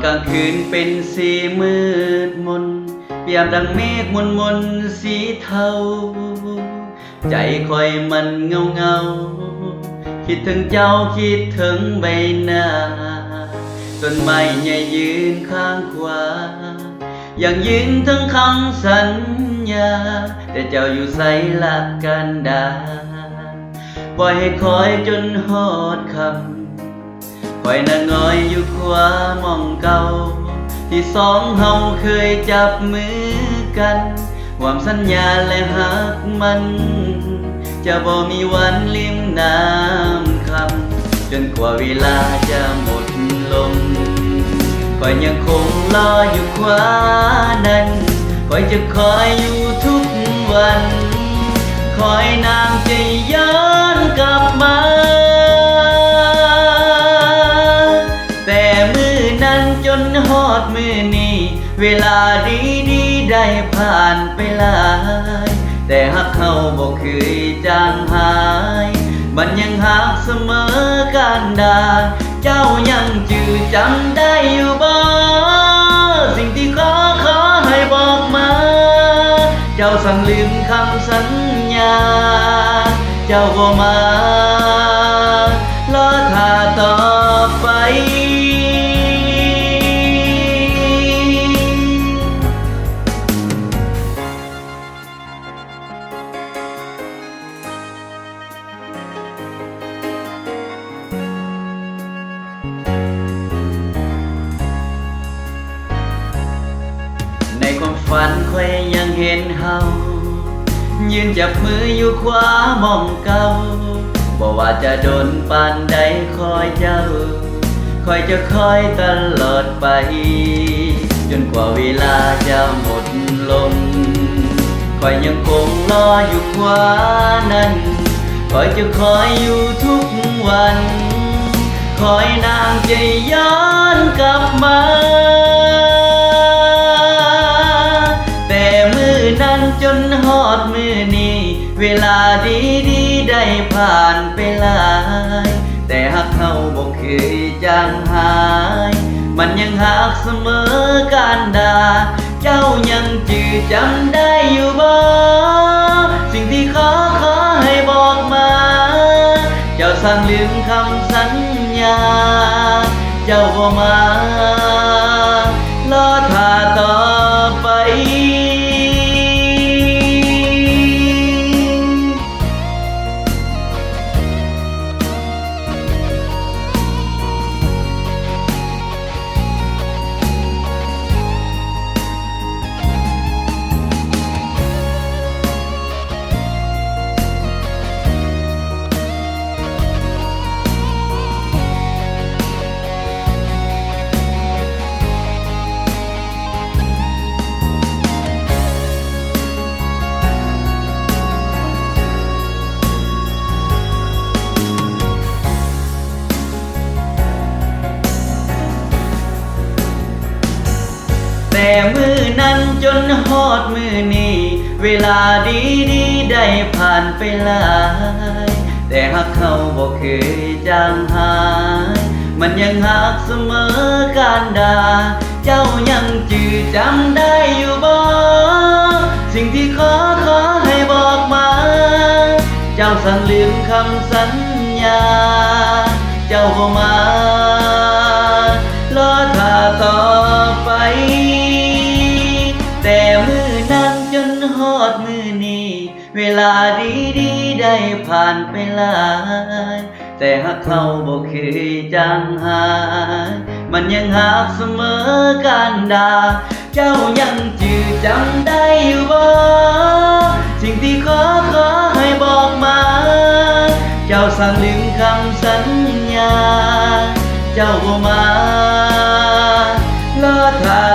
ກາງຄືນເປັນສີມືດມົນ ປຽບດັ່ງເມກມົນໆສີເທົາ. ໃຈຂ້ອຍມັນເຫງົາໆ ຄິດເຖິງເຈົ້າ ຄິດເຖິງໃບໜ້າ. ຕົ້ນໄມ້ໃຫຍ່ຢືນຂ້າງຂວາ ຢັ້ງຢືນເຖິງຄຳສັນຍາ ແຕ່ເຈົ້າຢູ່ໃສລະກັນດາ? ປ່ອຍໃຫ້ຂ້ອຍຈົນຮອດຄ່ຳ ຂ້ອຍນາງນ້ອຍຢູ່ຂວາໝ່ອງເກົ່າ ທີ່ສອງເຮົາເຄີຍຈັບມືກັນ ຮ່ວມສັນຍາແລະຮັກໝັ້ນ ຈະບໍ່ມີວັນລິມນ້ຳຄຳ ຈົນກວ່າເວລາຈະໝົດລົງ. ຂ້ອຍຍັງຄົງລໍຢູ່ຂວານັ້ນ ຂ້ອຍຈະຄອຍຢູ່ທຸກວັນ ຄອຍນາງຈະຍ້ອນກັບມາ. ແຕ່ມື້ນັ້ນຈົນຮອດມື້ນີ້ ເວລາດີໆໄດ້ຜ່ານໄປຫຼາຍ ແຕ່ຮັກເຮົາບໍ່ເຄີຍຈາງຫາຍ ມັນຍັງຮັກສະເໝີການດາ. ເຈົ້າຍັງຈື່ຈຳໄດ້ຢູ່ບໍ່ ສິ່ງທີ່ຂໍ ຂໍໃຫ້ບອກມາ? ເຈົ້າສັ່ງລືມຄຳສັນຍາ ເຈົ້າບໍ່ມາ ລໍຖ້າຕໍ່ໄປ. ໃນຄວາມຝັນຂ້ອຍຍັງເຫັນເຮົາ ຢືນຈັບມືຢູ່ຂວາໝ່ອງເກົ່າ ບໍ່ວ່າຈະດົນປານໃດ ຂໍເຈົ້າ ຂ້ອຍຈະຄອຍຕະຫຼອດໄປ ຈົນກວ່າເວລາຈະໝົດລົງ. ຂ້ອຍຍັງຄົງລໍຢູ່ຂວານັ້ນ ຂ້ອຍຈະຄອຍຢູ່ທຸກວັນ ຄອຍນາງຈະຍ້ອນກັບມາ. ແຕ່ມື້ນັ້ນຈົນຮອດມື້ນີ້ ເວລາດີໆໄດ້ຜ່ານໄປຫຼາຍ ແຕ່ຮັກເຮົາບໍ່ເຄີຍຈາງຫາຍ ມັນຍັງຮັກສະເໝີການດາ. ເຈົ້າຍັງຈື່ຈຳໄດ້ຢູ່ບໍ່ ສິ່ງທີ່ຂໍ ຂໍໃຫ້ບອກມາ? ເຈົ້າສັ່ງລືມຄຳສັນຍາ ເຈົ້າບໍ່ມາ ລໍຖ້າຕໍ່ໄປ. ແຕ່ມື້ນັ້ນຈົນຮອດມື້ນີ້ ເວລາດີໆໄດ້ຜ່ານໄປຫຼາຍ ແຕ່ຮັກເຮົາບໍ່ເຄີຍຈາງຫາຍ ມັນຍັງຮັກສະເໝີການດາ. ເຈົ້າຍັງຈື່ຈຳໄດ້ຢູ່ບໍ່ ສິ່ງທີ່ຂໍ ຂໍໃຫ້ບອກມາ? ເຈົ້າສັ່ງລືມຄຳສັນຍາ ເຈົ້າບໍ່ມາ ລໍຖ້າຕໍ່ໄປ. ແຕ່ມື້ນັ້ນຈົນຮອດມື້ນີ້ ເວລາດີໆໄດ້ຜ່ານໄປຫຼາຍ ແຕ່ຮັກເຮົາບໍ່ເຄີຍຈາງຫາຍ ມັນຍັງຮັກສະເໝີການດາ. ເຈົ້າຍັງຈື່ຈຳໄດ້ຢູ່ບໍ່ ສິ່ງທີ່ຂໍ ຂໍໃຫ້ບອກມາ? ເຈົ້າສັ່ງລືມຄຳສັນຍາ ເຈົ້າບໍ່ມາ ລໍຖ້າ